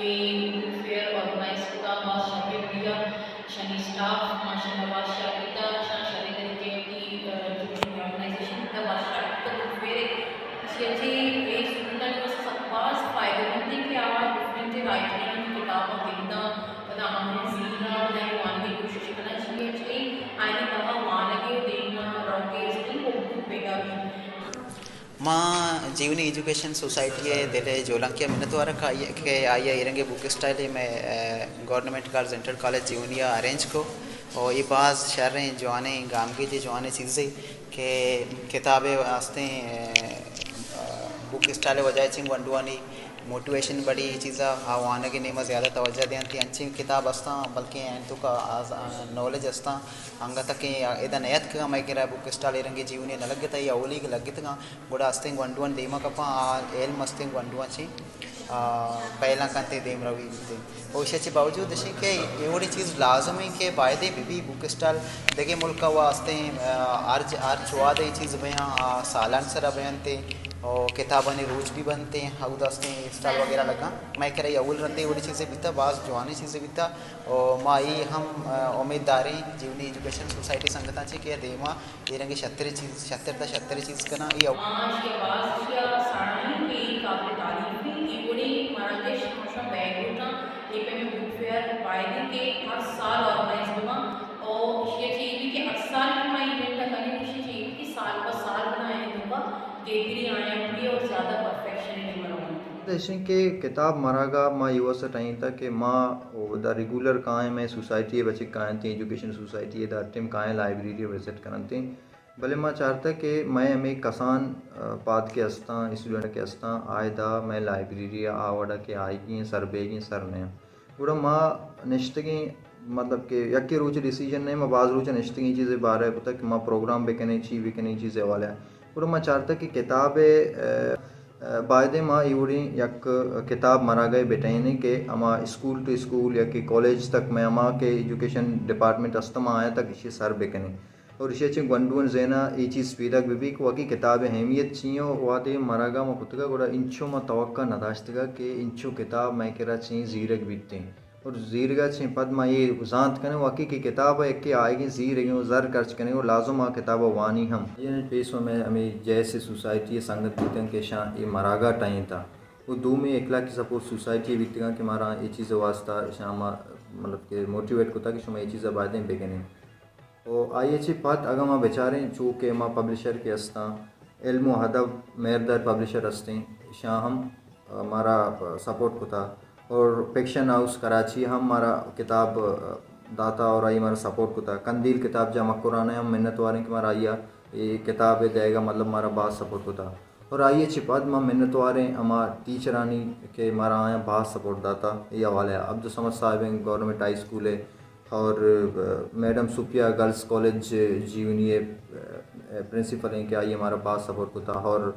Book fair organise کتا، باز شریں میڈیا، شانی اسٹاف ماشاءاللہ باز شر کتا، شان شریں طریقے ءَ وتی، آ، جو آرگنائزیشن کتا، باز شر کتا بک فیئر ءَ۔ اسی اچھے اے اسٹوڈنٹانی واسطہ سک باز فائدہ مند ایں کہ آ ڈفرنٹ رائٹرانی کتاباں گنداں، پدا ہمے زیراں، پدا اے وانگی کوشش کناں، چی اچھے آئینی تہا وانگے و دیما روگے استیں کو بوت پیدا بیت۔ ما جیونی ایجوکیشن سوسائٹی ءِ دل ءِ جولانکی ءَ منتوار آں کہ آئی ءَ، کہ آئی ءَ اے رنگیں بک اسٹالے مئے، اے، government girls inter college Jiwani ءَ ارینج کو۔ و اے باز شریں جوانیں گامگیجے، جوانیں چیزے کہ کتاب ءِ واستیں، اے، بک اسٹال ءِ وجہ ءَ چہ گونڈوانی موٹیویشن بڑی، اے چیزا آ وانگ ءِ نیما زیادہ توجہ دینت۔ انچیں کتاب استاں بلکیں آیانی توکا آز-، نالج استاں، انگت کہ ادا نیاتکگاں، مئے کرا بک اسٹال اے رنگیں جیونی ءَ نہ لگتا، اے اولی کہ لگتگاں، گڑا استیں گونڈوان دیما کپاں، آ علم استیں گونڈوان چی، آ، پہلاں کنت، دیمروی بیت۔ و ایشی چی باوجود اشیں کہ اے وڑیں چیز لازم ایں کہ بایدیں بہ بی، بک اسٹال دگہ ملک ءَ وا استیں، آ، ہر ج-، ہر چواد ءَ اے چیز بیاں، آ، سالان سرا بینت و کتابانی روچ بھی بنت، اودا استیں اسٹال وغیرہ لگاں۔ مئے کرا اے اول رندے اے وڑیں چیزے بیتا، باز جوانیں چیزے بیتا۔ و ما اے ہم، آ، امید داریں جیونی ایجوکیشن سوسائٹی سنگتاں چہ کہ دیما اے رنگیں شتریں چیز، شتر تا شتریں چیز کناں۔ اے او- آ، اشی ءَ باز اشی ءَ ساڑی کہ اے قابل تعریف ایں، اے وڑیں مراگش ہمیشہ بیگ لوٹاں، اے پیمیں بک فیئر بایدیں کہ ہر سال آرگنائز بباں۔ او اشی ءَ چہ اے بھی کہ ہر سال کہ ما ایونٹ ءَ کنیں، اشی ءَ چہ اے بھی کہ سال پہ سال بنا اے توکا گہتری آیاں بھی اور زیادہ پرفیکشن ءِ نیما روان۔ ایشیں کہ کتاب مراگا ما اے واسطہ ٹاہینتا کہ ما اودا ریگولر کائیں، مئے سوسائٹی ءِ بچک کاینت، ایجوکیشن سوسائٹی ءِ ہر ٹائم کائیں، لائبریری ءَ وزٹ کننت۔ بلے ما چارتا کہ مئے ہمے کسان، آ، پاد کہ استاں، اسٹوڈنٹ کہ استاں، آ ادا مئے لائبریری ءَ آ وڑا کہ آئیگی ایں، سر بیگی ایں، سر نہ ایں۔ گڑا ما نشتگیں، مطلب کہ یکے روچ ڈیسیژن نہ ایں، ما باز روچ نشتگیں، چیزے بارہ کتا کہ ما پروگرام بکنیں، چی بکنیں، چیزے حوالہ ءَ۔ گڑا ما چارتا کہ کتاب ءِ، آ، آ، بایدیں ما اے وڑیں یک کتاب مراگہ بٹہینیں کہ ہما اسکول ٹو اسکول یا کہ کالج تک مئے ہما کہ ایجوکیشن ڈپارٹمنٹ است، ما آیاں تک اشی سر بکنیں۔ اور اشی ءَ چہ گونڈوانی ذہن ءَ اے چیز پیداک بہ بیت کہ واقعی کتاب ءِ اہمیت چی ایں۔ وہدے مراگہ ما کتگا گڑا انچو ما توقع نہ داشتگا کہ انچو کتاب مئے کرا چیں زیرگ بیتیں۔ اور زیرگا چیں پد ما اے زانت کنیں واقعی کہ کتاب ءَ یکے آئیگیں زیرگیں و زر خرچ کنیں و لازم آ کتاب ءَ وانی ہم۔ اے پیسو مئے ہمے جے ایس اے سوسائٹی ءِ سنگت بیتن کہ اشاں اے مراگہ ٹاہینتا۔ و دومی اخلاقی سپورٹ سوسائٹی بیتگاں کہ مارا اے چیز ءِ واسطہ اشاں ما، مطلب کہ موٹیویٹ کتا کہ شما اے چیز ءَ بایدیں بکنیں۔ و آئی ءَ چہ پد اگاں ما بچاریں، چو کہ ما پبلشر کہ استاں، علم و ادب مہردار پبلشر استیں، اشاں ہم، آ، مارا سپورٹ کتا۔ اور فکشن ہاؤس کراچی ہم مارا کتاب، آ، داتا اور آئی مارا سپورٹ کتا۔ قندیل کتاب جاہ مکران ءِ ہم منتواریں کہ مارا آئی ءَ اے کتاب ءِ دئیگا مطلب مارا باز سپورٹ کتا۔ اور آئی ءَ چہ پد ما منتواریں ہما ٹیچرانی کہ مارا آیاں باز سپورٹ داتا اے حوالہ ءَ۔ عبدالصمد صاحب ایں گورنمنٹ ہائی اسکول ءِ، اور، آ، میڈم صوفیہ گرلز کالج جیونی ءِ، آ، پرنسپل ایں کہ آئی ءَ مارا باز سپورٹ کتا، اور،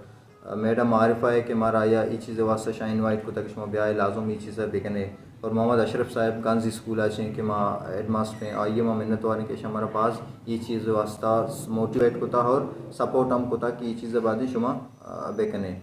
آ، میڈم عارفہ ءِ کہ مارا آئی ءَ اے چیز ءِ واسطہ شاں انوائٹ کتا کہ شما بیائے لازم اے چیز ءَ بکنے۔ اور محمد اشرف صاحب گنز اسکول ءَ چیں کہ ما ہیڈ ماسٹر ایں، آئی ءَ ما منتواریں کہ اشاں مارا باز اے چیز ءِ واسطہ موٹیویٹ کتا اور سپورٹ ہم کتا کہ اے چیز ءَ بایدیں شما، آ، بکنے۔